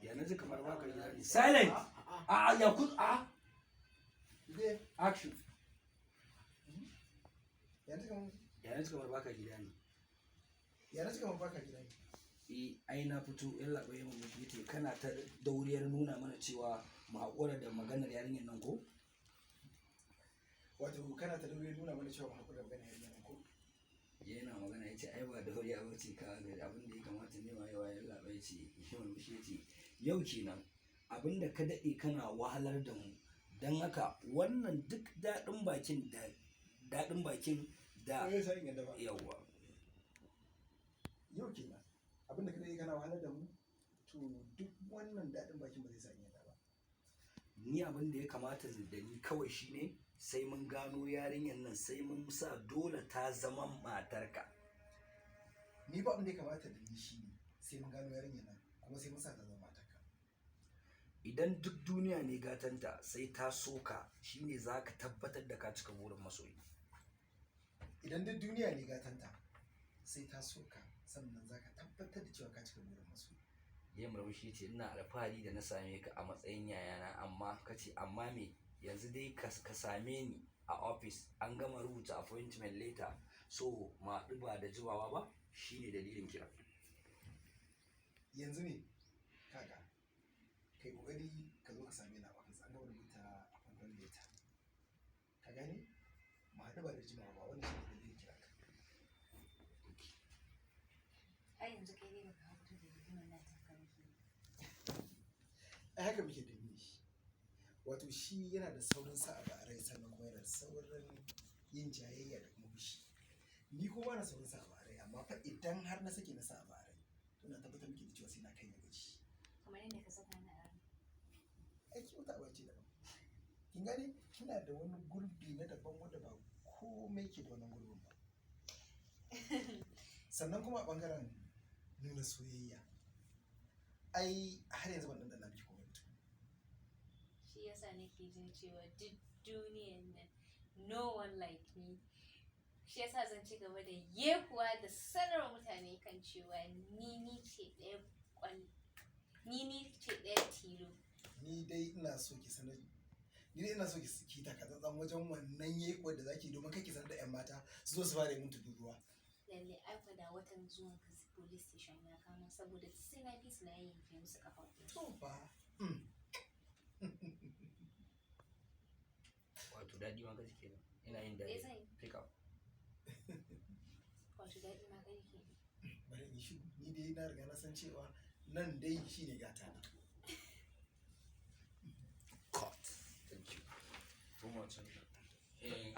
Ya na ji kamar baka gida ne. Silent! A ya ku a Dai, action. yanzu kamar Ya na ji kamar baka gida ne. Ya na kamar baka gida ne. Eh, ai na fito. Yallaɓai ya murmushi, yace kana ta dauriyar nuna mana cewa mu haƙura da maganar yarinyar nan, ko? Wato kana ta daure nuna mana cewa mu haƙura da maganar yarinyar nan, ko? Yana magana ya ce ai ba dauriya ba ce, ka ga abin da ya kamata ne waye waye. Yallaɓai ya ce, ya murmushi, ya ce yau kenan abin da ka daɗe kana wahalar da mu. Don haka wannan duk daɗin bakin da Eh, sai in yadda ba. Yawwa. Yau kenan abinda ka dai kana wahalar da mu, to duk wannan daɗin bakin ba zai sa in yadda ba. Ni abin da ya kamata da ni kawai shine sai mun gano yarinyar nan, sai mun sa dole ta zama matarka. Ni ba abin da ya kamata da ni shine sai mun gano yarinyar nan, kuma sai mun sa ta zama matarka. Idan duk duniya ne gatanta, sai ta soka, shine za ka tabbatar da ka cika burin masoyi. Idan duk duniya ne gatanta, sai ta soka, sannan za ka tabbatar da cewa ka cika burin masoyi. Ya murmushi, ce ina alfahari da na same ka a matsayin yayana, amma ka ce amma me? Yanzu dai ka same ni a office, an gama rubuta appointment letter, so ma haɗu ba da jimawa ba. Shine dalilin kira. Yanzu ne kaga kai kokari ka zo ka same ni a office, an gama rubuta appointment letter, ka gane? Mu haɗu ba da jimawa ba, wannan shine dalilin kira ka. Har yanzu kai dai baka haƙura da rigimar nan taka ba kenan. Ai haka muke da ni shi. Wato shi yana da saurin sa abu a rai, sannan kuma yana da saurin yin jayayya da kuma fushi. Ni kuma bana saurin sa abu a rai, amma fa idan har na sake na sa abu a rai, to na tabbatar miki da cewa sai na kai ga gaci. Kamar yadda ka saka ni a rai. Ai ki wata abu ce daban, kin gane? Kina da wani gurbi na daban wanda ba komai ke da wannan gurbin ba. Sannan kuma a bangaren nuna soyayya, ai har yanzu ban ɗanɗana miki komai ba tukun. Shi yasa nake jin cewa duk duniyan nan no one like me. Shi yasa zan ci gaba da yekuwa da sanarwa mutane kan cewa ni ce ɗaya kwal, ni ce ɗaya tilo. Ni dai ina so ki sanar, ni dai ina so ki taka tsantsan wajen wannan yekuwar da zaki, domin kake sanar da yan mata su zo su fara yi mun tururuwa. Lalle, ai kwa da watan zuwan ka police station ya kama, saboda sai na fi su na yanke musu kafafu. To fa. Wato daɗi ma kaji kenan, ina yin Me daɗi. Zan yi? Pick up. Wato daɗi ma kai kenan. Bari in yi shiru. Ni dai na riga na san cewa nan dai shine gata na. Cut. Thank you so much. Eh.